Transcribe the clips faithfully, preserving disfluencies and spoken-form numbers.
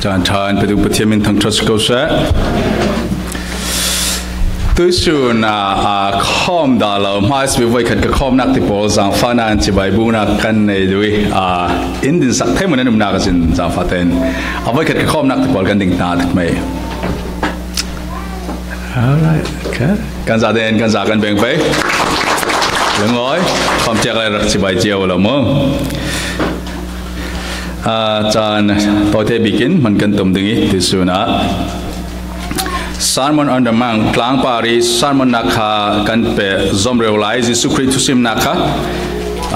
Caan ṭha in petu Pathian min thangṭhat si ko seh. Tuihsun ah, ah, khawm dah lo, hmaisa voikhat ka khawmnak ti pawl zangfahna in chibai buknak kan nei duh i, ah, in dinsak thei maw, nan umnak ah zin zangfah tein a voikhat ka khawmnak ti pawl kan ding hna tak mai. Alright, okay. Kan za den, kan za kan beng pei. Lungawi, khawm tiak le rak chibai cio lo maw. Ah, caan tawite bikin hman kan tum ding i, tuihsun ah Sermon on the Mount, Tlangpar i sermon nak kha kan pe zom reu lai, Jesuh Khrih thusimnak kha,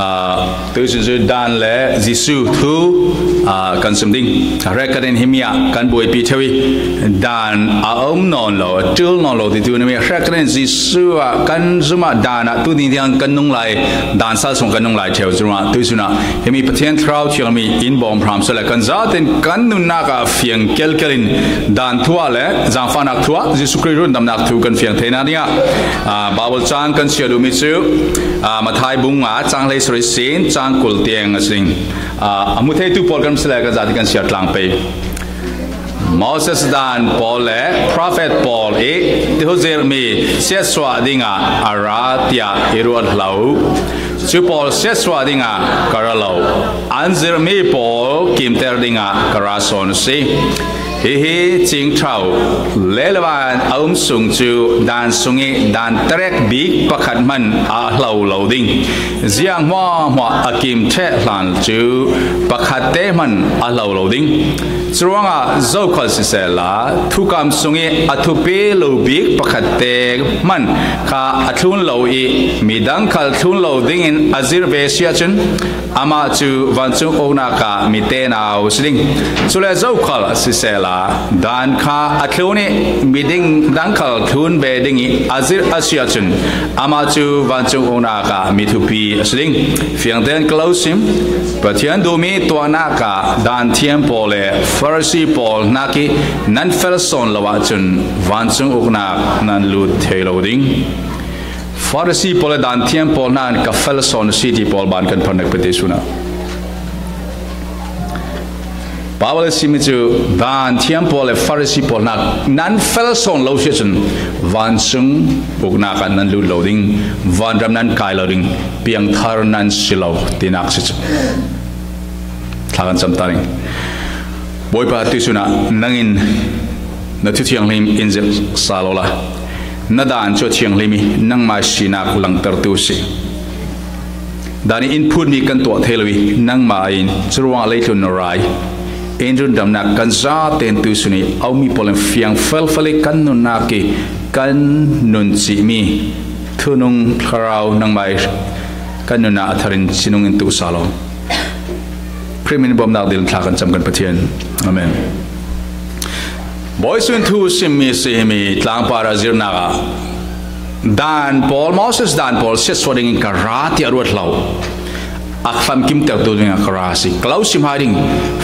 ah, tuihsun cu dan le Jesuh thu, ah, kan sim ding. Hrekhat in himi ah kan buaipi ṭheu i, dan a um nawn lo, a ṭul nawn lo ti tu nimi, hrekhat in Jesuh ah kan zum ah dan ah tu ding tiang kan nung lai, dan sal sung kan nung lai ṭheu. Curuangah tuihsun ah himi Pathian Thlarau Thianghlim in bawm hram seh le kan zaten kan nunnak ah fiang kelkel in dan thu ah le zangfahnak thu ah Jesuh Khrih rundamnak thu kan fiang theihna dingah, ah, Baibal cang kan siar duhmi cu, ah, Matthai bung nga cang hleisarih sin cang kul tiang a si ding. Ah, a hmu theitu pawl kan si le kan zate kan siar tlang pei. Moses dan pawl le profet pawl i ti zirhmi siatsuah dingah a ra tiah i ruat hlah u. Cu pawl siatsuah dingah ka ra lo. An zirhmi pawl kimter dingah ka ra sawn a si. Hihi cingṭha u, lei le van a um sung cu dan sung i dan terek bik pakhat hmanh a hlo lo ding. Ziang hmuahhmuah a kim ṭheh hlan cu pakhat te hmanh a hlo lo ding. Curuangah zokhal sisehla, thukam sung i a thupi lo bik pakhat te hmanh kha a thlun lo i midang khal thlun lo dingin a zirh ve si ahcun, amah cu vancung uknak ah mi tenau a si ding. Cule zokhal sisehla, dan kha a thlun i midang khal thlun ve ding i a zirh a si ahcun, amah cu vancung uknak ah mi thupi a si ding. Fiang tein ka lo sim, Pathian duhmi tuahnak ah dan thiam pawl le Farasi pawl hnak i nan fel sawn lo ahcun vancung uknak nan lut thei lo ding. Farasi pawl le dan thiam pawl hna in ka fel sawn a si ti pawl ban kan phar nek pete sun ah. Baibal a simi cu dan thiam pawl le Farasi pawl hna nan fel sawn lo si ahcun vancung uknak ah nan lut lo ding, vanram nan kai lo ding, piangthar nan si lo tinak si cu. Thla kan cam ta ding. Bawipa, tuihsun ah nang in na thu thianghlim in zirh sa law la, na dan cu a thianghlim i nangmah sinak langhtertu a si. Dan i in phutmi kan tuah thei lo i nangmah in curuangah leitlun na ra i in rundamnak kan zaten tuihsun i a ummi pawl in fiang felfel i kan nunnak i kan nun cihmi thunung thlarau nangmah i kan nunnak a thar in sinung in tuh sa law. Khrih min bawmnak dil thla kan cam kan Pathian. Amen. Bawisun thu simmi a si himi tlangpar a zirhnak ah dan pawl, Moses dan pawl siatsuah dingin ka ra tiah ruat hlah u. A famkimtertu dingah ka ra a si. Ka lo sim hai ding.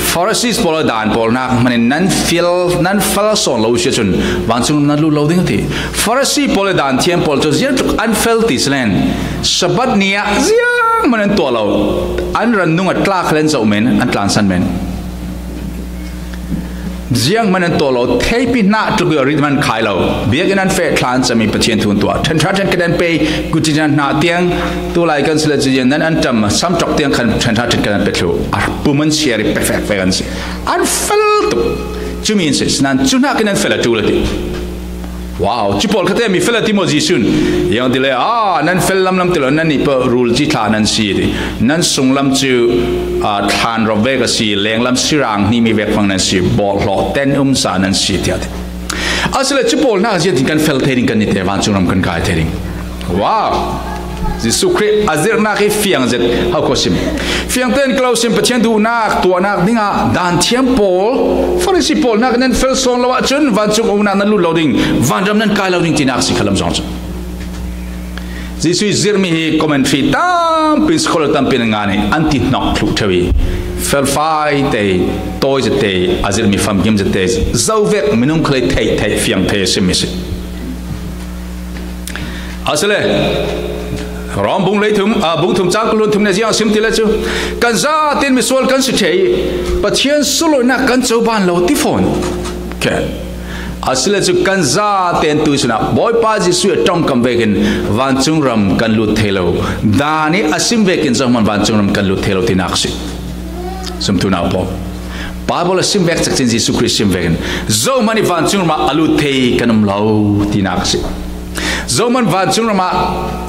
Farasi pawl dan pawl hnak hmanh in nan fel, nan fel sawn lo si ahcun vancung nan lut lo ding a ti. Farasi pawl le dan thiam pawl cu ziangtluk an fel ti si len Sabbath ni ah zianghman an tuah lo. An rannung a tlak len zoh men, an tlansan men. Zianghman an tuah lo, theipi hna tluk i rit hman khai lo. Biakinn an feh thla an cam i Pathian thu an tuah. Ṭhen ṭha ṭhen kan an pe, kuci ṭhan hna tiang, tu lai kan si le cu nan an ṭam, samṭok tiang khan ṭhen ṭha ṭhen kan an pe thlu. A pum an siar i pe fek fek an si. An fel tuk. Cumi an si, sinain cu hnakin an fel a ṭul a ti. Wow, cu pawl kha te mi fel a ti maw Jesuh in? Ziang ti le, ah, nan fel lamlam ti lo, nannih pah rul ci thla nan si ti. Nan sunglam cu, ah, thlan rop vek a si, lenglam sirang hnihmi vek hmang nan si, bawlhhlawh ten um sa nan si tiah ti. Asile cu pawl hna ziatin kan fel thei ding kan ni te vancung ram kan kai thei ding. Wow! Jesuh Khrih a zirhnak hi fiang zet hau kho sim. Fiang tein ka lo sim, Pathian duhnak tuahnak dingah dan thiam pawl, Farasi pawl hnak nan fel sawn lo ahcun vancung uknak nan lut lo ding, vanram nan kai lo ding tinak si kha lam zong cu. Jesuh i zirhmi hi commentary tampi, scholar tampi an ngan i an ti hnok thluh ṭheu i felfai te, tawi zet te, a zirhmi famkim zet te, zo vek minung khalei theih theih fiang thei a simi si. Asile, Rom bung hleithum, a, bung thum chang kul le thum nih ziang sim ti le chu, kan zaten misual kan si thei, Pathian sulhuainak kan coban lo ti fawn. Khe. A si le chu kan zaten tuisunah Bawipa Jesuh a ṭawngkam vekin vancung ram kan lut thei lo. Dan ih a sim vekin zohman vancung ram kan lut thei lo tinak si. Sumtu nau pawl, Bible a sim vek cekcin Jesuh Khrih sim vekin zohman ih vancung ramah a lut thei kan um lo tinak si. Zohman vancung ramah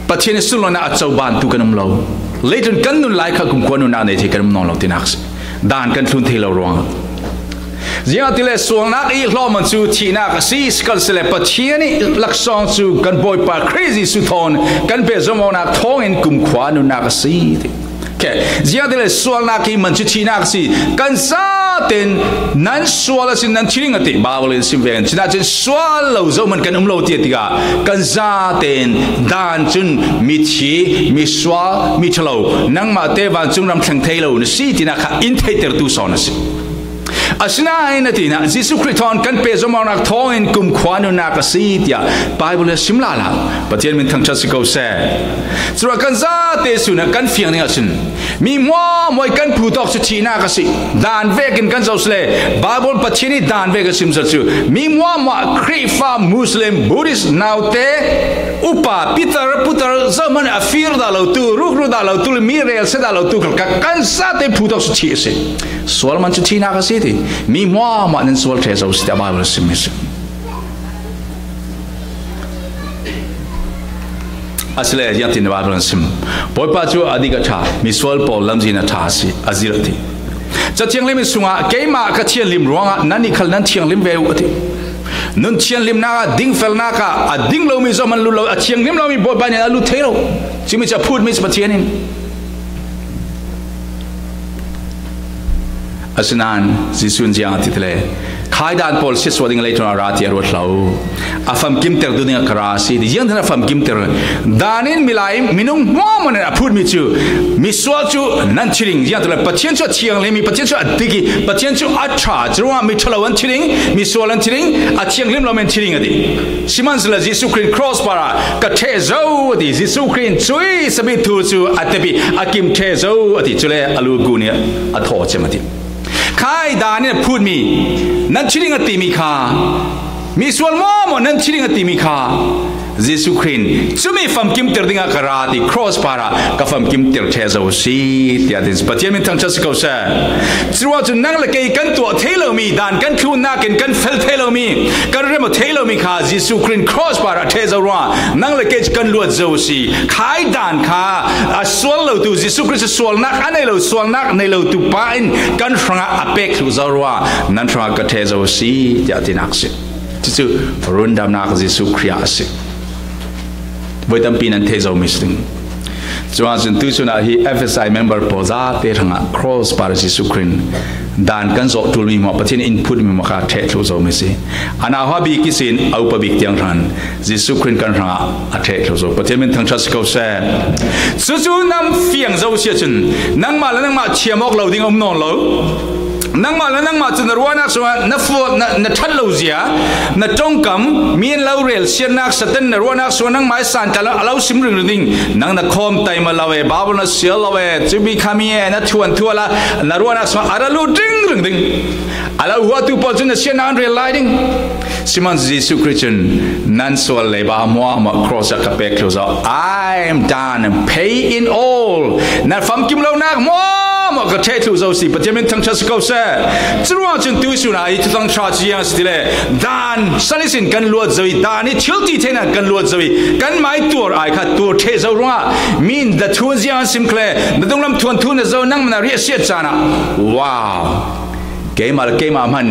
Pathian ih sulhuainak a cobantu kan um lo. Leitlun kan nun lai kha kumkhua nunnak nei thei kan um nawn lo tinak si. Dan kan thlun thei lo ruangah. Ziangahtile sualnak ih hlawhman cu thihnak a si, sikhalsehla Pathian ih laksawng cu kan Bawipa Khrih Jesuh thawn kan pehzom awknak thawngin kumkhua nunnak a si ti. Khe, ziangahtile sualnak ih man cu thihnak a si. Kan zaten nan sual a si, nan thi ding a ti. Bible in sim vekin cinaah cun sual lo zohman kan um lo ti a tikah kan zaten dan cun mithi, misual, miṭhalo, nangmah te vancung ram thleng thei lo na si tinak kha in theihtertu sawn a si. Asinain a tinak Jesuh Khrih thawn kan pehzom awknak thawngin kumkhua nunnak a si tiah Bible a sim lala. Pathian min thangṭhat si ko seh. Curuangah kan zate sunah kan fiang dingah cun mi hmuahhmuah ih kan phu tawk cu thihnak a si. Dan vekin kan zoh si le Bible Pathian ih dan vekin simser cu mi hmuahhmuah Khrihfa, Muslim, Buddhist naute upa, pitar, putar, zohman a fir dah lotu, rukru dah lotu, mi rel se dah lotu khal kha kan zate phu tawk cu thih a si. Sual man cu thihnak a si ti. Mi hmuahhmuah nan sual ṭheh zo si tiah Bible a simmi si. Asile ziangtin Bible an sim. Bawipa cu a dik a ṭha, misual pawl lamzin a ṭha a si, a zirh a ti. Ca thianghlim ih sungah keimah ka thianghlim ruangah nannih khal nan thianghlim ve uh a ti. Nun thianghlimnak ah dingfelnak ah a ding lomi zohman lut lo, a thianghlim lomi Bawipa nih a lut thei lo. Cumi cu a phutmi cu Pathian in. Asinain Jesuh in ziang a ti tile, khaidan pawl siatsuah ding leitlun a ra ti a ruat hlah uh. A famkimter duh dingah ka ra a si ti. Ziangtin a famkimter? Dan in milai, minung hmuahhmuah nih a phutmi cu misual cu nan thi ding. Ziangtin le Pathian cu a thianghlim ih, Pathian cu a dik ih, Pathian cu a ṭha. Curuangah miṭhalo an thi ding, misual an thi ding, a thianghlim lo men thi ding a ti. Sihmanhsehlaw Jesuh Khrih in cross parah ka ṭheh zo a ti. Jesuh Khrih in cuih sabit thu cu a tep ih a kim ṭheh zo a ti. Cule a lu gu nih a thaw cem a ti. Khai dan in a phutmi, nan thi ding a timi kha, misual hmuahhmuah nan thi ding a timi kha, Jesuh Khrih in cumi famkimter dingah ka ra ti, cross parah ka famkimter ṭheh zo a si, tiah a ti. Pathian min thangṭhat si ko seh. Curuangah cun nang le kei kan tuah thei lomi, dan kan thlunnak in kan fel thei lomi, kan rem aw thei lomi kha Jesuh Khrih in cross parah a ṭheh zo ruangah nang le kei cu kan luat zo a si. Khai dan kha a sual lotu, Jesuh Khrih cu sualnak a nei lo, sualnak nei lotu pa in kan hrangah a pek thluh zo ruangah nan hrangah ka ṭheh zo a si, tiah tinak a si. Cucu rundamnak Jesuh Khrih ah a si. Voi tampi nan theih zomi si ding. Cuah cun tuihsun ah hi F S I member pawl zate hrangah cross par Jesuh Khrih in dan kan zawh ṭulmi maw, Pathian in phutmi maw kha ṭheh thluh zomi si. A nauhak bik ihsin a upa bik tiang hran Jesuh Khrih in kan hrangah a ṭheh thluh zo. Pathian min thangṭhat si ko seh. Cucu nan fiang zo si ahcun nangmah le nangmah thiam awk lo ding a um nawn lo. Nangmah le nangmah cu na ruahnak sungah na fuat, na, na ṭhat lo zia, na ṭongkam, mi an lo rel siatnak, Satan na ruahnak sungah nangmah i san tla lo, a lo sim ringring ding. Nang na khawm taima lo e, Bible na sial lo e, cumi kha mi e, na thuan thuah la, na ruahnak sungah a ra lut ringring ding. A lo huatu pawl cun na siatnak an rel lai ding. Sihmanhsehlaw Jesuh Khrih cun nan sual leiba hmuahhmuah cross ah ka pek thluh zo. I am done, pay in all. Na famkim lonak hmuahhmuah ka ṭheh thluh zo si. Pathian min thangṭhat si ko seh. Curuangah cun tuihsun ah hi Thuthang ṭha cu ziang a si ti le, dan sal ihsin kan luat zo i, dan i thil ti theinak kan luat zo i, kan mai tuar ai kha tuar ṭheh zo ruangah mi in da thu ziang an sim kha le, na dunglam thuan thu na zo, nangmah na riahsiat caan ah. Wow! Keimah le keimah hman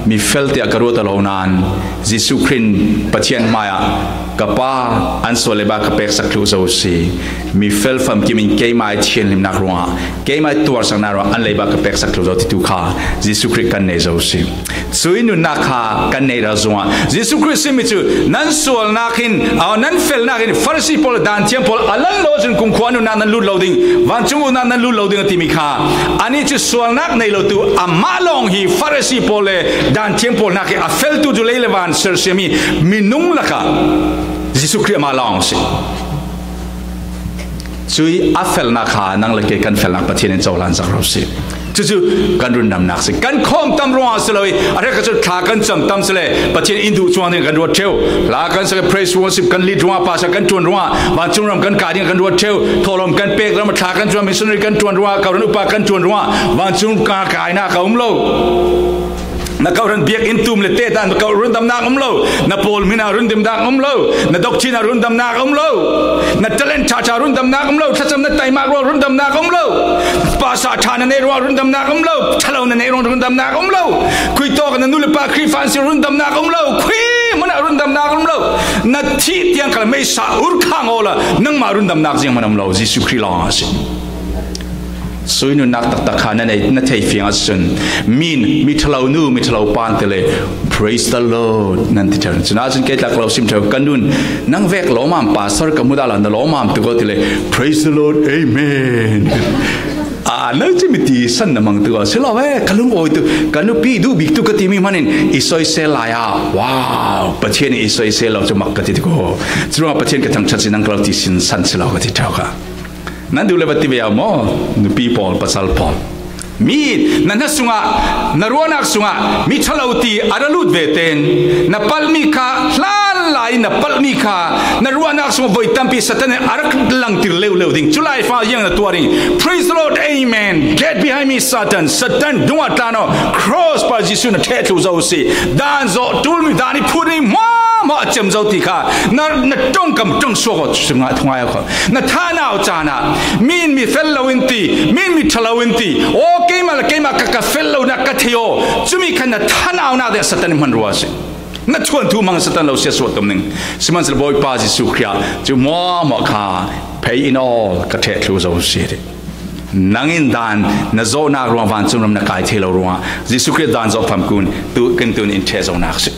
mi fel tiah ka ruat aw lo nain Jesuh Khrih in Pathian hmaiah ka Pa an sual leiba ka peksak thluh zo si. Mi fel famkim in keimah i thianhlimnak ruangah, keimah i tuarsaknak ruangah an leiba ka peksak thluh zo titu kha Jesuh Khrih kan nei zo si. Cuih nunnak kha kan neih ral zongah Jesuh Khrih simmi cu nan sualnak hin, ah, nan felnak hin Farasi pawl, danthiam pawl a lan lo cun kumkhua nunnak nan lut lo ding, vancung uknak nan lut lo ding a timi kha, anih cu sualnak nei lotu amah lawng hi. Farasi pawl le danthiam pawl hnak hi a feltu cu lei le van sersiammi minung lakah Jesuh Khrih amah lawng a si. Cui a felnak kha nang le kei kan felnak Pathian in cohlan sak ro si. Cucu kan rundamnak si. Kan khawm tam ruangah si lo i, a hrekkhat cu thla kan cam tam si le, Pathian in duh cuang ding kan ruat ṭheu. Hla kan sak, praise worship kan lead ruangah, pastor kan ṭuan ruangah, vancung ram kan kai ding kan ruat ṭheu. Thawhlawm kan pek ruangah, thla kan cam, missionary kan ṭuan ruangah, kawhhran upa kan ṭuan ruangah, vancung ka kainak a um lo. Na kawhhran biakinn tum le te ta na kawh rundamnak um lo. Na pawl hmin ah rundamnak um lo. Na doctrine ah rundamnak um lo. Na talent ṭha ṭha rundamnak um lo. Thlacam na taimak ruang rundamnak um lo. Pasa ṭha na neih ruang rundamnak um lo. Ṭhalo na neih ruang rundamnak um lo. Khui tawk na nu le pa Khrihfa an si rundamnak um lo. Khui hmun ah rundamnak um lo. Na thih tiang khal meisa ur khang awla nangmah rundamnak zianghman um lo. Jesuh Khrih lawng a si. Sui nunnak taktak kha na nei, na thei fiang ahcun, min, mi ṭhalo nu, mi ṭhalo pa an ti le, "Praise the Lord," nan ti ṭheu. Cun ahcun kei tlak lo sim ṭheu, kan nun, "Nang vek lawmam, pastor ka hmu dah lo, na lawmam tuk aw," ti le, "Praise the Lord, amen." Ah, nang cumi ti san na mang tuk aw, si lo, eh, ka lungawi tuk, ka nupi duh bik tuk ka timi hmanin, i soisel lai ah, "Wow, Pathian i soisel lo cu mak," ka ti tuk aw. Curuangah Pathian ka thangṭhat si nang ka lo ti sin san si lo ka ti ṭheu kha. Nan duh le va ti ve maw, nupi pawl, pasal pawl? Mi na hna sungah, na ruahnak sungah mi ṭhalo ti a ra lut ve tein na palhmi kha hlan lai na palhmi kha na ruahnak sungah voi tampi Satan in a rak langtir leuleu ding. Cu lai fa ziang na tuah ding. Praise the Lord, amen. Get behind me, Satan. Satan, dungah tlan aw. Cross pa Jesuh na ṭheh thlu zo si. Dan zawh ṭulmi, dan i phut ding hmuahhmuah a cem zo ti kha na, na ṭongkam ṭong suak aw, thungai aw kha. Na thanau caan ah, min mi fel lo in ti, min mi ṭha lo in ti, aw, keimah le keimah ka, ka fel lonak ka thei aw. Cumi khan na thanaunak ding Satan in hman rua a si. Na thuanthu hmang Satan lo siatsuah tum ning. Sihmanhsehlaw Bawipa Jesuh Khrih ah cu hmuahhmuah kha phei in aw ka ṭheh thlu zo a si ti. Nang in dan na zawhnak ruang vancung ram na kai thei lo ruangah Jesuh Khrih dan zawh famkun tu kan tun in ṭheh zonak a si.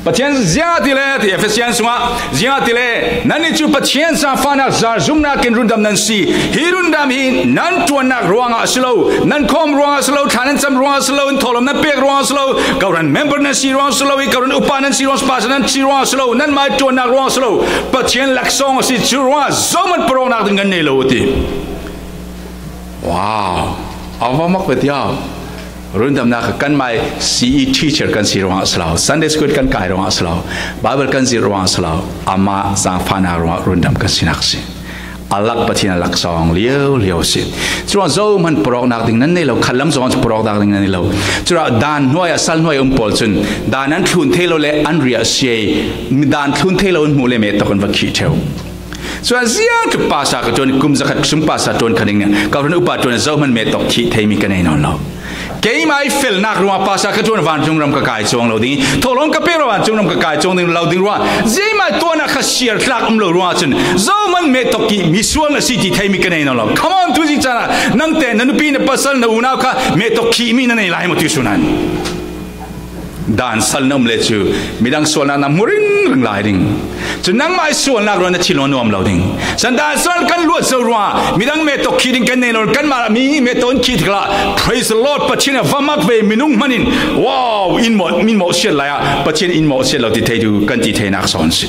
Pathian ziangahtile, ti Efesian sungah, ziangahtile nannih cu Pathian zaangfahnak zarzumnak in rundam nan si. Hi rundam hi nan ṭuannak ruangah a si lo, nan khawm ruangah a si lo, thla nan cam ruangah a si lo, in thawhlawm nan pek ruangah a si lo, kawhhran member nan si ruangah a si lo, i kawhhran upa nan si ruangah, pastor nan si ruangah a si lo, nanmah ṭuannak ruangah a si lo. Pathian laksawng a si, cu ruangah zohman pawrawknak ding kan nei lo a ti. Wow, a va mak ve tiah. Rundamnak kha kanmah C E teacher kan si ruangah a si lo, Sunday school kan kai ruangah a si lo, Bible kan zirh ruangah a si lo, amah zaangfahnak ruangah rundam kan sinak a si. A lak Pathian a laksawng lio lio a si. Curuangah zohman pawrawknak ding nan nei lo, khatlam zong cu pawrawknak ding nan nei lo. Curuangah dan hnuai ah, sal hnuai a um pawl cun dan an thlun thei lo le an riah a si. Dan thlun thei lo an hmuh le meh tuk an va khih ṭheu. Cun ziang tluk pasa ka ṭuan, kum zakhat sung pasa ṭuan kha ding nih, ka hran upa ṭuan zohman meh tuk khih theimi ka nei nawn lo. Keimah i felnak ruangah pasa ka ṭuan vancung ram ka kai cuang lo ding i, thawhlawm ka pek ruangah vancung ram ka kai cuang ding lo ding ruangah, zeimah tuahnak kha siar tlak um lo ruangah cun zohman meh tuk khih mi sual na si ti theimi ka nei nawn lo. Come on, tu zing caan ah nangte, na nupi, na pasal, na unau kha meh tuk khihmi na nei lai maw ti sunan? Dan sal na um le cu midang sualnak na hmu ringring lai ding. Cu nangmah i sualnak ruang na thinlung nuam lo ding. San dan sal kan luat zo ruangah midang meh tuk khih ding kan nei lo, kanmah mi meh tuk in khih tikah, praise the Lord, Pathian a va mak ve minung hman in, wow, in mawh, in mawh siat lai ah Pathian in mawh siat lo ti thei tu kan ti theinak sawn si.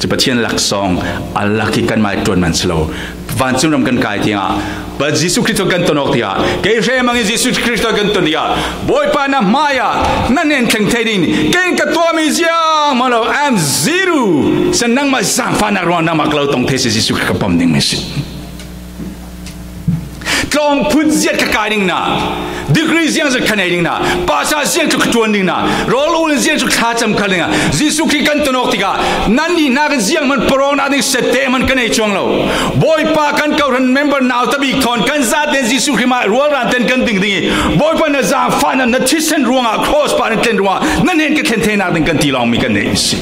Cu Pathian laksawng a lak hi kanmah i ṭuan man si lo. Vancung ram kan kai tiangah, Jesuh Khrih cu kan ton awk tiah, kei hre mang in Jesuh Khrih cu kan ton tiah, Bawipa na hmaiah na hnen thleng thei ding, kei in ka tuahmi ziang maw lo, I'm zero. San nangmah zaangfahnak ruang nangmah ka lo tong thei si, Jesuh Khrih ka pom dingmi si. Tlawng phun ziat ka kai ding na, degree ziang zat ka nei ding na, pasa ziang cu ka ṭuan ding na, rawl ul ziang cu thlacam khal ding a, Jesuh Khrih kan ton awk tikah, nannih hna kan ziang hman pawrawknak ding sette hman ka nei cuang lo. Bawipa kan kawhran member nau tabik thawn kan zate Jesuh Khrih mah rualran ten kan ding ding i, Bawipa na zaangfahnak, na thisen ruangah, cross pa na tlen ruangah, na hnen ka thlen theinak ding kan ti lawngmi kan nei si.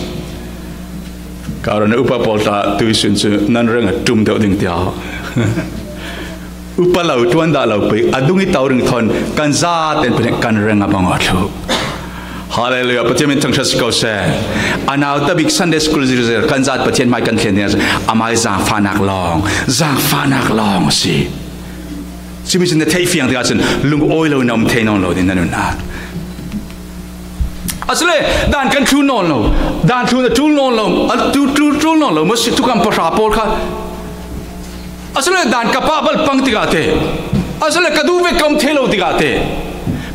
Ka run upa pawl tla tuisun cu nan reng a ṭum deuh ding tiah. Upa lo ṭuan dah lo pei, a dung i to ring thawn kan zate in pahnih kan reng a bang aw thluh. Hallelujah. Pathian min thangṭhat si ko seh. A nau tabik Sunday school zirzer kan zat Pathian hmai kan thlen ding ah cun amai zaangfahnak lawng, zaangfahnak lawng a si. Cumi cun na theih fiang tikah cun lungawi lo na um thei nawn lo ding na nunnak. Asile dan kan thlun nawn lo, dan thlun a ṭul nawn lo, a ṭul, ṭul, ṭul nawn lo, maw si, thukam pahra pawl kha Asule dan ka pah bal pang tikah te. Asule ka duh ve ka um thei lo tikah te.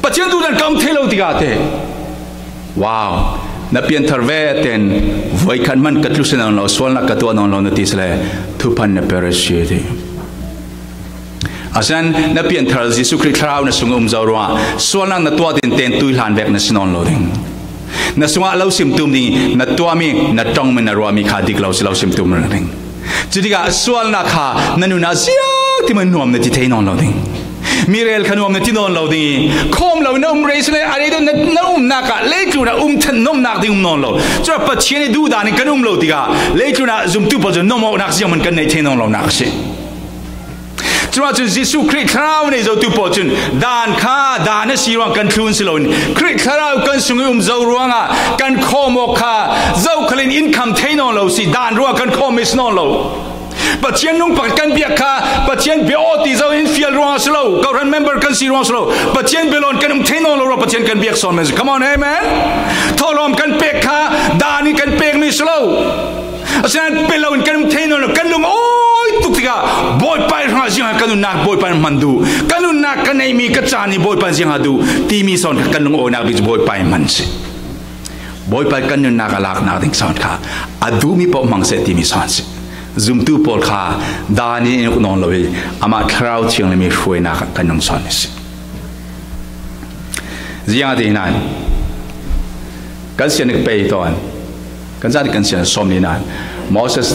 Pathian duh dan ka um thei lo tikah te. Wow. Na pianthar ve ten voikhat man ka tlusia nawn lo, sualnak ka tuah nawn lo na ti sile thuphan na per a si ti. Asinan na pianthar Jesuh Khrih Thlarau na sung um zo ruangah sualnak na tuah ding ten tuihlan vek na si nawn lo ding. Na sungah lo sim tum ding, na tuahmi, na ṭongmi, na ruahmi kha dik lo si lo sim tum lo ding. Cutikah sualnak kha na nunah ziak ti man nuam na ti thei nawn lo ding. Mi rel kha nuam na ti nawn lo ding i, khawm lo na um rei sile a rei deuh na, na umnak ah leitlun ah um ṭhan nuamnak ding um nawn lo. Cuah Pathian i duh dan in kan um lo tikah leitlun ah zumtu pawl cu nuam awknak ziang man kan neih thei nawn lonak a si. Curuangah cun Jesuh Khrih Thlarau nei zotu pawl cun dan kha dan a si ruang kan thlun si loin Khrih Thlarau kan sung i um zo ruangah kan khawm awk kha zokhal in in kham thei nawn lo si, dan ruang kan khawm i si nawn lo. Pathian nung pakhat kan biak kha Pathian bia aw ti zo in fial ruang a si lo, Kohhran member kan si ruang a si lo, Pathian bia lawn kan um thei nawn lo ruang Pathian kan biak sawn men si. Come on, amen. Thawhlawm kan pek kha dan in kan pekmi si lo. Asinan pe loin kan um thei nawn lo, kan lung awi tuk tikah Bawipa ih hrangah ziangah kan nunnak Bawipa in hman duh, kan nunnak ka neihmi ka caan ih Bawipa in ziangah duh timi sawn kha kan lung awinak bik cu Bawipa in hman si. Bawipa ih kan nunnak a laknak ding sawn kha a duhmi paoh hmang seh timi sawn si. Zumtu pawl kha dan in in uk nawn lo ih amah Thlarau Thianghlim ih hruainak ah kan nung sawn a si. Ziangahtile kan sian nih pei tawn. Kan zan kan sian sawm ni nan Moses.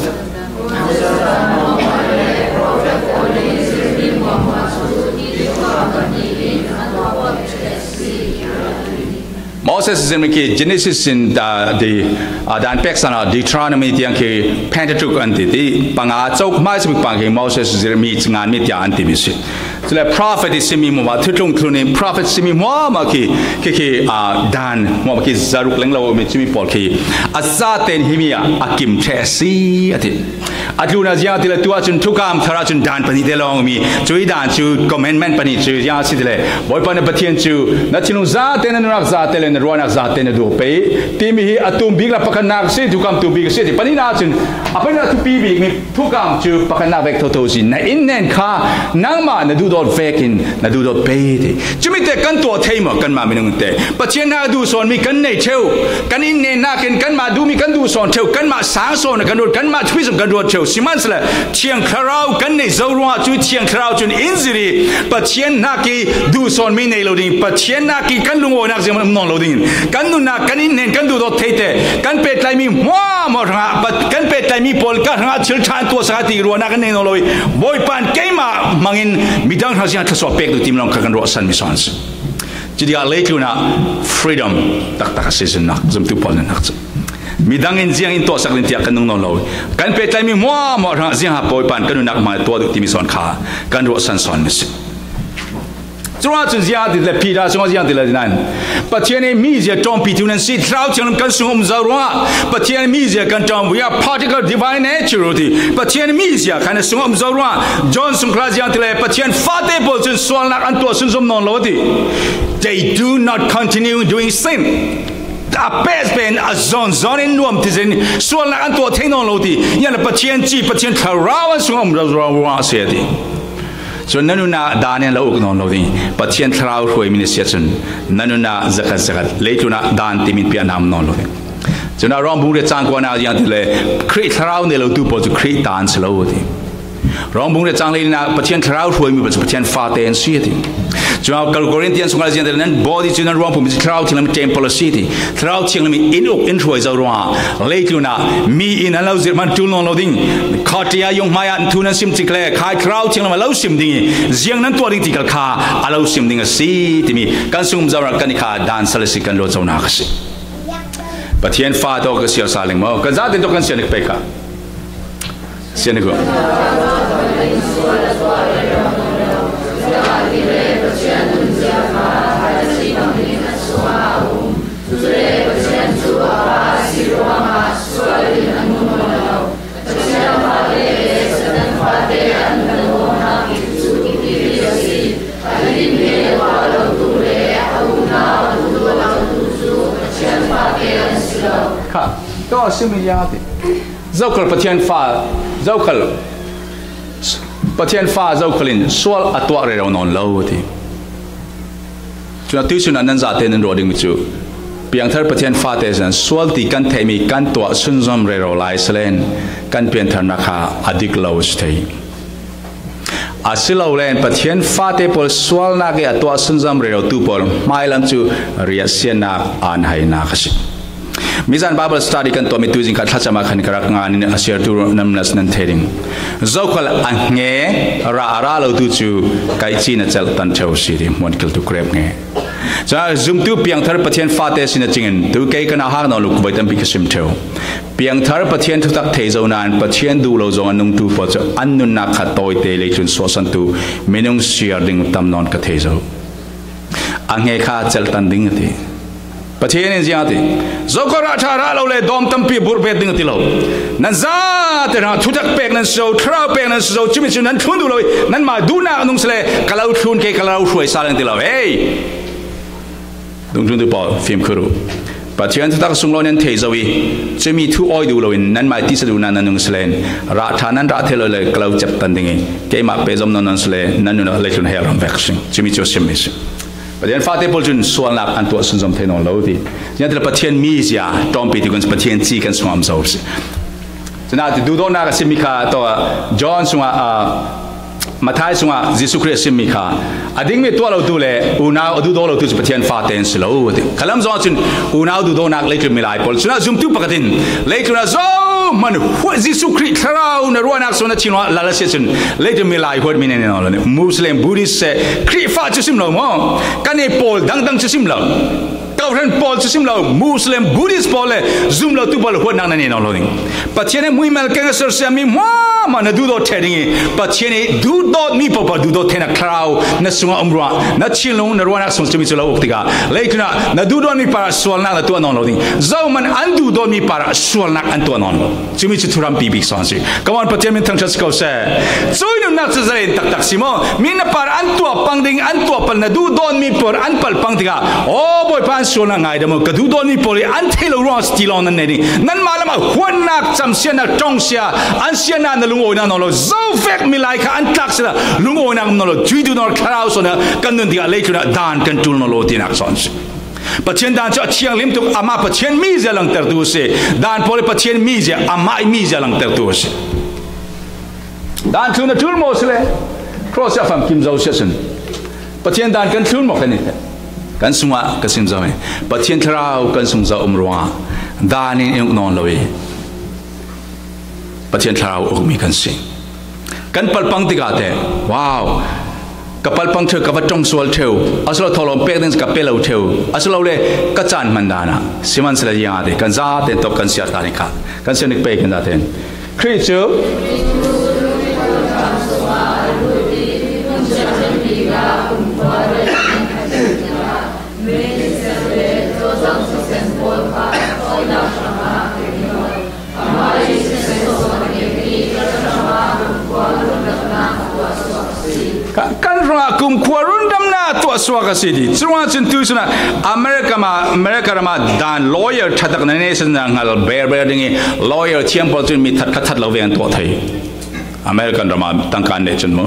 Moses zirmi khi Genesis in, ah, di, ah, dan pek sana Deuteronomy tiang khi Pentateuch an ti ti panga cok mai simi pang khi Moses zirmi ngan mi tiang an ti mi si. Cule prophet i simi hmuahmah, thutlung thlun i prophet simi hmuahmah khi, khi, khi, ah, dan hmuahmah khi zaruk lenglo mi cumi pawl khi a zaten himi ah a kim ṭheh a si, a ti. A tlunah ziang a ti le tu ahcun thukam thar ahcun dan pahnih te lawng mi, cui dan cu commandment pahnih cu ziang a si ti le Bawipa na Pathian cu na thinlung zate, na nunnak zate le na ruahnak zate na duh pei timi hi a tum bik le pakhatnak a si, thukam tum bik a si, a ti. Pahnihnak ahcun a pahnihnak thupi bik mi thukam cu pakhatnak vek thotho si, na inn nen kha nangmah na duhdawt vekin na duhdawt pei ti. Cumi te kan tuah thei maw? Kanmah minung te Pathian hna duhsawnmi kan nei ṭheu. Kan inn nen nakin kanmah duhmi kan duhsawn ṭheu, kanmah sang sawn kan ruat, kanmah thupi sawn kan ruat ṭheu. Sihmanhsehlaw Thiang Thlarau kan neih zo ruangah cui Thiang Thlarau cun in zir i Pathian hnak i duhsawnmi nei lo ding, Pathian hnak i kan lungawinak zianghman um nawn lo dingin kan nunnak, kan inn nen kan duhdawt thei te, kan pehtlaimi hmuahhmuah hrangah, kan pehtlaimi pawl ka hrangah thil ṭha an tuahsak a ti ruahnak kan nei nawn lo i Bawipa in keimah hmangin midang hrang ziang thlasuah pek duh timi lawng kha kan ruahsanmi sawn a si. Cutikah leitlun ah freedom taktak a si zumtu pawl nunnak cu. Midang in ziang in tuahsak ding tiah kan nung nawn lo. Kan pehtlaimi hmuahhmuah hrangah ziangha Bawipa in kan nunnak hmang tuah duh timi sawn kha kan ruahsan sawn mi si. Curuangah cun ziah ti le Peter sungah ziah ti le nan Pathian i mizia ṭawmpi tu nan si, Thlarau Thianghlim kan sung um zo ruangah Pathian mizia kan ṭawm, we are particle divine nature ti. Pathian mizia kha na sung um zo ruangah John sungkhla ziah ti le Pathian fate pawl cun sualnak an tuah sunzom nawn lo ti. They do not continue doing sin. A pehpeh in a zawnzawn in nuam ti zin sualnak an tuah thei nawn lo ti. Yan Pathian ci, Pathian Thlarau an sung um zo ruangah a si a ti. Cun na nunnak dan in lo uk nawn lo ding. Pathian Thlarau hruaimi na si ahcun na nunnak zakat zakat leitlun ah dan timin piahnak um nawn lo ding. Cun a Rom bung riat cang kuanak ziang ti le Khrih Thlarau nei lo tu pawl cu Khrih dan si lo ti. Rom bung riat cang hleilinak Pathian Thlarau hruaimi pawl cu Pathian fate an si ti. Cun a Korintian sungah ziang ti le nan body cu nan ruang pumi cu Thlarau Thianghlim temple a si ti. Thlarau Thianghlim in uk in hruai zo ruangah leitlun ah mi in an lo zirh hmanh ṭul nawn lo ding. Khawṭia yung hmaiah thu nan sim tik le khai Thlarau Thianghlim a lo sim ding i ziang nan tuah ding ti kal kha a lo sim ding a si timi kan sung um zo ruangah kan i kha dan sal a si kan luat zonak a si. Pathian fa tawh ka siar sa ling maw? Kan zate tawh kan siar ning pei kha. Siar ning ko. Kha, to simi ya ti. Zokhal Pathian fa, zokhal. Pathian fa zokhal in sual a tuah rero nawn lo a ti. Cun atu cun nan zate nan ruah dingmi cu piangthar Pathian fate zan sual ti kan theihmi kan tuah sunzom rero lai selen kan piantharnak kha a dik lo si thei. Asilole Pathian fate pawl sualnak i a tuah sunzom rerotu pawl hmailam cu riahsiatnak an hainak a si. Mizan Bible study kan tuahmi tuzing kha thlacam ah khan ka rak ngan in a siartu nan nas nan thei ding. Zokhal a hnge ra a ra lo tu cu kaihci na celh tan ṭheu si ti hmuan kiltu krep nge. Cun zumtu piangthar Pathian fate sin a cingin tu kei kan a hak nawn lo voi tampi ka sim ṭheu. Piangthar Pathian thutak thei zo nain Pathian duh lo zong a nungtu pawl cu an nunnak kha tawite leitlun suahsantu minung siar ding tam nawn ka thei zo. A hnge kha celhtan ding a ti. Pathian in ziang a ti. Zokhal rah ṭha rah lo le dawm tampi burh bet ding a ti lo. Nan zate hrang thutak pek nan si zo, thlarau pek nan si zo, cumi cu nan thlun duh lo i nanmah duhnak nung si le ka lo thlun kei ka lo hruai sal an ti lo. Hei! Dungthluntu pawl fimkhur uh. Pathian thutak sunglawi nan thei zo i cumi thu awi duh loin nanmah i tisa duhnak nan nung si len rah ṭha nan rah thei lo le ka lo cep tan ding i keimah pehzom nawn nan si le nan nun ah leitlun a hel ram vek sing. Cumi cu a simmi si. Pathian fate pawl cun sualnak an tuah sunzom thei nawn lo ti. Ziangahtile Pathian mizia ṭawmpi ti kun Pathian ci kan sungah um zo si. Cun atu duhdawtnak a simmi kha tawh John sungah ah, Matthai sungah Jesuh Khrih a simmi kha a dingmi tuah lotu le unau a duhdaw lotu cu Pathian fate an si lo a ti. Khalam zongah cun unau duhdawtnak leitlun milai pawl cunah zumtu pakhat in leitlun ah zohman huat Jesuh Khrih thlarau na ruahnak sung na thinlung ah lal a si ahcun leitlun milai huatmi na nei nawn lo. Muslim, Buddhist seh, Khrihfa cu sim lo maw? Kan i pawl dangdang cu sim lo. Kawhhran pawl cu sim lo, Muslim, Buddhist pawl le zum lotu pawl huatnak na nei nawn lo ding. Pathian he muimel keng a sersiammi hmuahmah na duhdawt ṭheh ding i Pathian i duhdawtmi paoh paoh duhdawt theinak thlarau na sungah um ruah, na thinlung, na ruahnak sung cumi cu lo uk tikah leitlun ah na duhdawtmi parah sualnak na tuah nawn lo ding. Zohman an duhdawtmi parah sualnak an tuah nawn lo. Cumi cu thurampi bik sawn si. Come on, Pathian min thangṭhat si ko seh. Cui nunnak cu zalen taktak si maw? Mi na par an tuah pang ding, an tuah pal na duhdawtmi par an pal pang tikah, aw, Bawipa an sualnak ngaidam aw, ka duhdawtmi pawl i an theih lo ruang a si ti lawng nan nei ding. Nanmah lam a huatnak, camsiatnak, ṭongsia, an siatnak na lungawinak nawn lo. Zo vek milai kha an tlak siatnak lungawinak nawn lo. Cui duhdawtnak thlarau sawn ah kan nun tikah leitlun ah dan kan ṭul nawn lo tinak sawn si. Pathian dan cu a thianghlim tuk, amah Pathian mizia langtertu a si. Dan pawl i Pathian mizia, amah i mizia langtertu a si. Dan thlun a ṭul maw si le? Cross a famkim zo si ahcun Pathian dan kan thlun maw kan i kan sungah ka sim zo i Pathian thlarau kan sung zoh um ruangah dan in i uk nawn lo i Pathian thlarau ukmi kan si. Kan palpang tikah te, wow, ka palpang ṭheu, ka va ṭong sual ṭheu, asilo tholawm pek ding ka pe lo ṭheu, asilole ka caan hman dan ah sihmanhsehlaw ziangahtile kan zate tawk kan siar ta ning kha kan siar ning pei kan zate in Khrih cu Ka, kan hrangah kumkhua rundamnak tuah suak a si ti. Curuangah cun tuisun ah America ma, America ram ah dan lawyer ṭha tak na neih sin hngal ber ber ding i lawyer thiam pawl cun mi that kha that lo ve an tuah thei. American ram ah tangka an neih cun mu.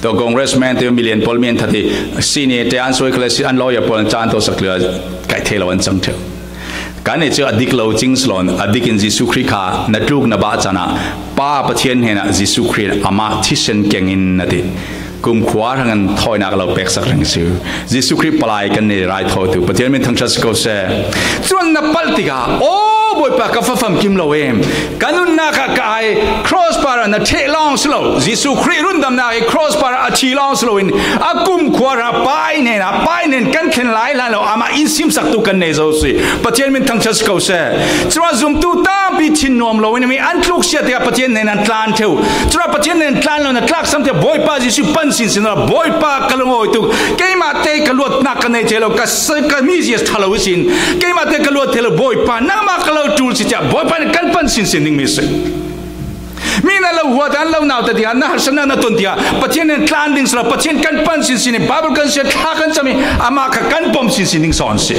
Tua congressman te million pawl mi an that i sini te an soi khale si an lawyer pawl an caan tuah sak lio kaih thei lo an cang ṭheu. Kan i cu a dik lo cing si lo in a dik in Jesuh Khrih kha na tluk na bah caan ah Pa Pathian hnenah Jesuh Khrih in amah thisen keng in na ti. Kumkhua hrang in thawinak a lo peksak ring si. Jesuh Khrih palai kan nei raithawitu Pathian min thangṭhat si ko seh. Cun na palh tikah, aw, Bawipa, ka fafam kim lo em? Ka nunnak ah ka ai, cross par ah na ṭheh lawng si lo, Jesuh Khrih rundamnak i cross par ah a ṭhi lawng si loin a kumkhua hrang Pa i hnenah, Pa i hnen kan thlen lai hlan lo, amah in simsaktu kan nei zo si. Pathian min thangṭhat si ko seh. Curuangah zumtu tampi thin nuam loin mi an tluk siat tikah Pathian hnen an tlan ṭheu. Curuangah Pathian hnen tlan lo na tlaksam tiah Bawipa Jesuh pan sinsin lo, Bawipa ka lungawi tuk, keimah te ka luatnak ka nei thei lo, ka, ka mizia ṭha lo sin, keimah te ka luat thei lo, Bawipa nangmah ka lo ṭul si tiah Bawipa nih kan pan sinsin dingmi si. Mi na lo huat an lo nau ta tikah na harsatnak na ton tikah Pathian hnen tlan ding si lo, Pathian kan pan sinsin i Bible kan siat thla kan cam i amah kha kan pom sinsin ding sawn si.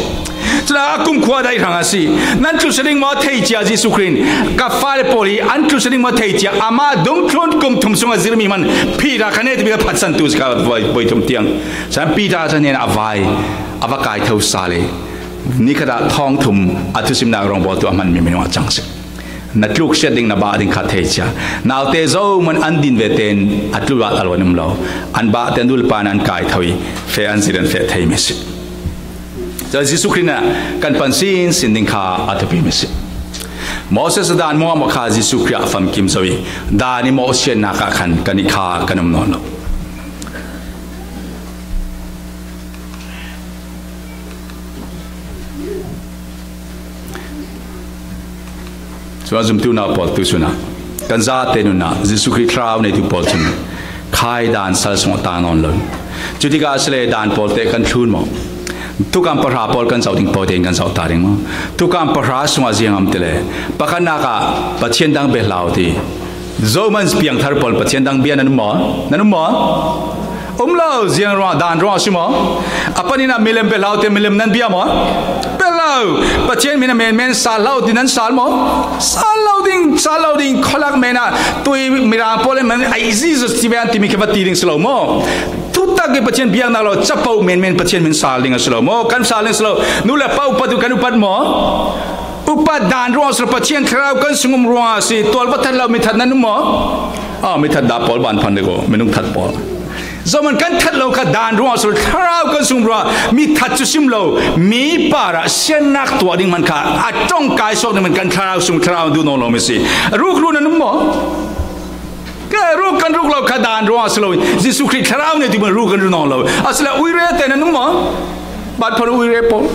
Cun a kumkhua daih hrang a si. Nan tlusia ding maw thei cia Jesuh Khrih in ka fale pawl hi an tlusia ding maw thei cia amah dungthlun kum thum sungah zirmi hman phira kha ne tipi kha phatsantu si kha voi, voi thum tiang. Cun Peter cun hnenah a vai, a va kai tho sal i nikhat ah thawng thum a thusimnak rawngbawltu a hmanmi minung a cang si. Na tluksiat ding na bah ding kha thei cia. Naute zohman an din ve tein a tlu ah a luan um lo. An bah te an nu le pa in an kai tho i feh an zir an feh theimi si. Cun Jesuh Khrih in kan pan sinsin ding kha a thupi mi si. Moses a dan muahmuah kha Jesuh Khrih ah famkim zo i dan i mawhsiatnak ah khan kan i kha kan um nawn lo. Cun a zumtu nau pawl tu sunah kan zate nunah Jesuh Khrih thlarau neitu pawl cun khai dan sal sungah ta nawn lo. Cutikah a si le dan pawl te kan thlun maw? Thukam pahra pawl kan zoh ding pawl tein kan zoh ta ding maw? Thukam pahra sungah ziang am ti le pakhatnak ah Pathian dang bia hlau ti. Zohman piangthar pawl Pathian dang bia nan um maw? Nan um maw? Um lo, ziang ruang, dan ruang a si maw? A paninah milem bia hlau ti milem nan bia maw? Bia lo. Pathian min a menmen sal hlau ti nan sal maw? Sal lo ding, sal lo ding, khualak menah tui mirang pawl in man ai Jesus ti ve an timi kha va ti ding si lo maw? Thutak i Pathian biaknak lo, capo menmen Pathian min sal ding a si lo maw? Kan sal ding si lo. Nu le pa upat tu kan upat maw? Upat dan ruang a si lo, Pathian thlarau kan sungum ruang a si. Tual va that lo mi that nan um maw? Ah, mi that dah pawl ban phan dek aw, minung that pawl. Zohman kan that lo kha dan ruang a si lo, thlarau kan sungum ruang mi that cu sim lo. Mi parah siannak tuah ding hman kha a ṭong kai suak ding hman kan thlarau sung thlarau duh nawn lo mi si. Ruk lu nan um maw? Ka ruk kan ruk lo kha dan ruang a si lo. Jesuh Khrih thlarau neitu hman ruk kan ruk nawn lo. A si le uire te nan um maw? Bat phon uire pawl.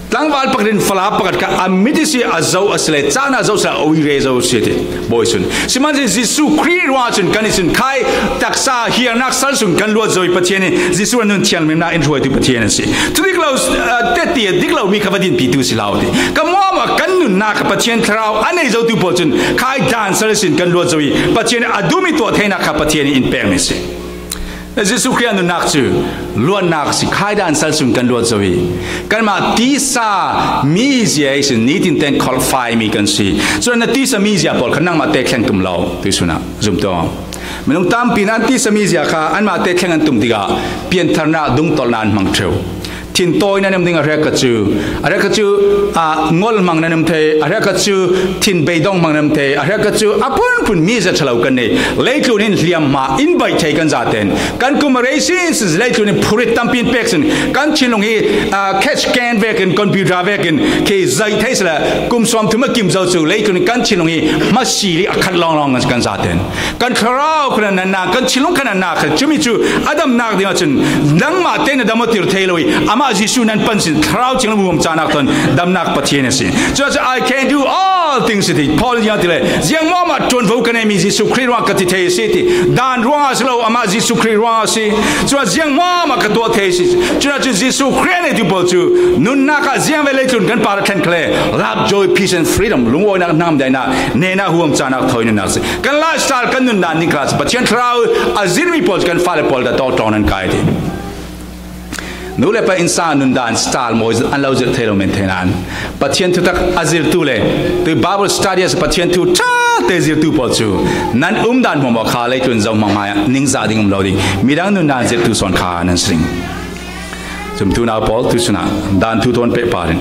Tlangval pakhat in fala pakhat kha a mit i si a zoh a si le caan a zoh si le a uire zo si ti bawi cun. Sihmanhsehlaw Jesuh Khrih ruang cun kan i sin khai taksa hiarnak sal sung kan luat zo i Pathian i Jesuh a nun thianghlimnak in hruaitu Pathian a si. Thudik lo, ah, teti a dik lo mi kha va dinpitu si hlau ti. Ka muahmuah kan nunnak kha Pathian thlarau a nei zotu pawl cun khai dan sal sin kan luat zo i Pathian a dum i tuah theinak kha Pathian in pekmi si. Jesuh Khrih a nunnak cu luatnak a si, khai dan sal sung kan luat zo i kanmah tisa mizia i sin nitin ten kholhfaimi kan si. Cun na tisa mizia pawl kha nangmah te thleng tum lo, tuisun ah zumtu. Minung tampi nan tisa mizia kha anmah te thleng an tum tikah piantharnak dungtolhnak an hmang ṭheu. Thin tawi nan um ding a hriak kha cu, a hriak kha cu, ah, ngol hmang nan um thei, a hriak kha cu thin beidong hmang nan um thei, a hriak kha cu a phunphun mizia ṭhalo kan nei. Leitlun in hliamhma in baih thei kan zaten kan kum a rei sinsin leitlun in phurit tampi in pek sin kan thinlung hi, ah, cash can vekin computer vekin khi zaih thei sila kum sawm thum a kim zo cu leitlun in kan thinlung hi hmasi li a khat lawnglawng kan zaten. Kan thlarau kha nan nak, kan thinlung kha nan nak kha. Cumi cu a damnak ding ahcun nangmah te na dam awtir thei lo i amah Jesuh nan pan sin thlarau cing le huam cahnak ton damnak Pathian a si. Cuah cu, "I can do all things," a ti. Paul in ti le, "Ziang maw amah ṭuanvo ka neimi Jesuh Khrih ruang ka ti thei a si," a ti. Dan ruang a si lo, amah Jesuh Khrih ruang a si. Cuah ziang maw amah ka tuah thei a si. Cuah cu Jesuh Khrih a neitu pawl cu nunnak ah ziang ve leitlun kan par a thlen kha le love, joy, peace and freedom, lungawinak, hnamdaihnak, nehnak, huam cahnak thawi nunnak si. Kan lifestyle, kan nunnak ning kha Pathian thlarau a zirmi pawl cu kan fale pawl dah tawngtawng nan kai ti. Nu le pa innsang nundan style mawi an lo zirh thei lo men thei nan Pathian thutak a zirtu le tu Bible study a si Pathian thu ṭha te zirtu pawl cu nan umdan hmuahmua kha leitlun zohmang hmai ah ningzah ding um lo ding midang nundan zirtu sawn kha nan si ding. Zumtu nau pawl tuisun ah dan thu thawn pehpar in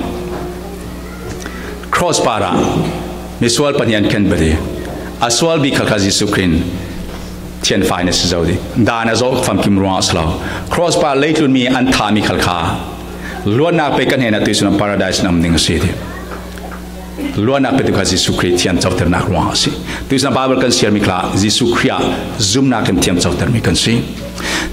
Cross parah misual pahnih an khenbet i a sual bik kha kha Jesuh Khrih in thianfai na si zo dih. Dan a zawh famkim ruangah si lo. Cross par leitlun mi an thahmi khal kha luatnak pe kan hnenah tuisun ah paradise in um ding a si dih. Luatnak petu kha Jesuh Khrih thiancoternak ruangah a si. Tuisun ah Bible kan siarmi khal Jesuh Khrih ah zumnak in thiancotermi kan si.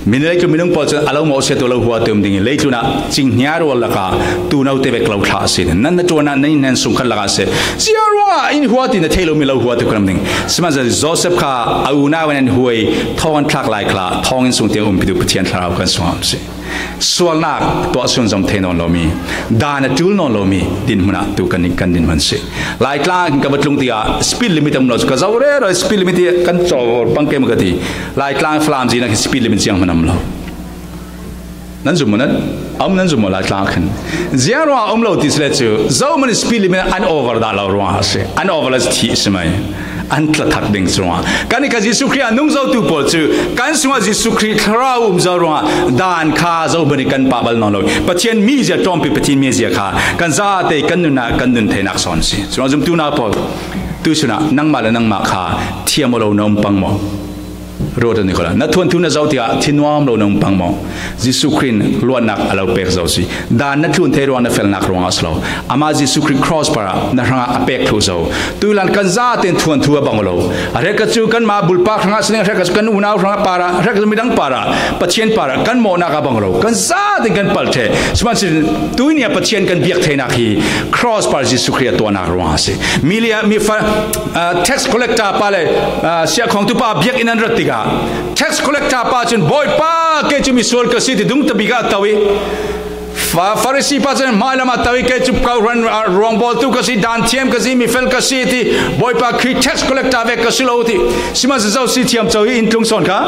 Min leitlun minung pawl cun a lo mawhsiatu, a lo huatu um ding i leitlun ah cinghnia rual lakah tuuno te vek lo thlah a si. Nan na ṭuan ah nan in nan sungkhat lakah a si. Ziang ruangah in huat i na thei lomi lo huatu kan um ding. Sihmanhsehlaw Joseph kha a unau in an huai thawng an thlak lai khalah thawng in sung tiang umpitu Pathian Thlarau kan sungah um si. Sualnak tuahsun zom thei nawn lomi, dan a ṭul nawn lomi dinhmun ah tu kan, kan dinhmun si. Laitlang ka va tlung tikah speed limit a um lo cu ka zoh rero, speed limit hi kan cawr pang kei maw ka ti. Laitlang Falam zinak hi speed limit zianghman a um lo. Nan zum maw, nan, a um nan zum maw, Laitlang khan. Ziang ruangah a um lo ti si le cu, zohman spirit limit an over dah lo ruangah a si. An over le thih si mai. An tla thak ding si ruangah. Kan i kha Jesuh Khrih a nung zotu pawl cu, kan sungah Jesuh Khrih thlarau um zo ruangah, dan kha zohman i kan pah bal nawn lo. Pathian mi zia ṭawmpi, Pathian mi zia kha, kan zate kan nunnak, kan nun theinak sawn si. Curuangah zumtu na pawl, tu sunah nangmah le nangmah kha thiam aw lo na um pang maw? Ruat ni kho la. Na thuanthu na zoh tikah thinnuam lo na um pang maw? Jesuh Khrih in luatnak a lo pek zo si. Dan na tlun thei ruang na felnak ruang a si lo. Amah Jesuh Khrih cross parah na hrangah a pek thluh zo. Tuilan kan zaten thuanthu a bang lo. A hrekkhat cu kanmah bulpak hrangah sining, a hrekkhat cu kan unau hrangah parah, a hrekkhat cu midang parah, Pathian parah kan mawhnak a bang lo. Kan zaten kan palh ṭheh. Sihmanhsehlaw tuini a Pathian kan biak theinak hi cross par Jesuh Khrih a tuahnak ruang a si. Mi lia, mi fa, ah, tax collector pa le, ah, siahkhongtu pa biakinn an rat tikah tax collector pa cun, "Bawipa, kei cu misual ka si," ti dungtabik ah a to i, Fa-, Farasi pa cun hmailam ah a to i, "Kei cu kawhhran, ah, ruangbawltu ka si, daan thiam ka si, mifel ka si," ti, "Bawipa, khi tax collector vek ka si lo," ti. Sihmanhsehlaw zo si thiam co hi in tlung sawn kha.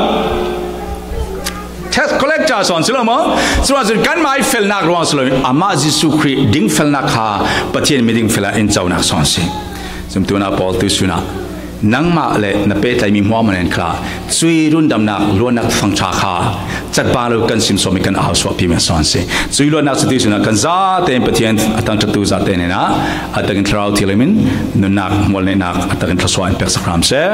Tax collector sawn si lo maw? Curuangah cun kanmah i felnak ruang si lo. Amah Jesuh Khrih dingfelnak kha Pathian mi dingfel ah in conak sawn si. Zumtu na pawl tu sunah nangmah le na pehtlaimi hmuahhmuah nen kha cuih rundamnak luatnak fangṭha kha catba lo kan sim sawm i kan au suahpi men sawn si. Cuih luatnak cu tu sunah kan zaten Pathian a tangṭhattu zate nen ah a takin thlarau thilim in nunnak hmualnehnak a takin thluasuah in peksak hram seh.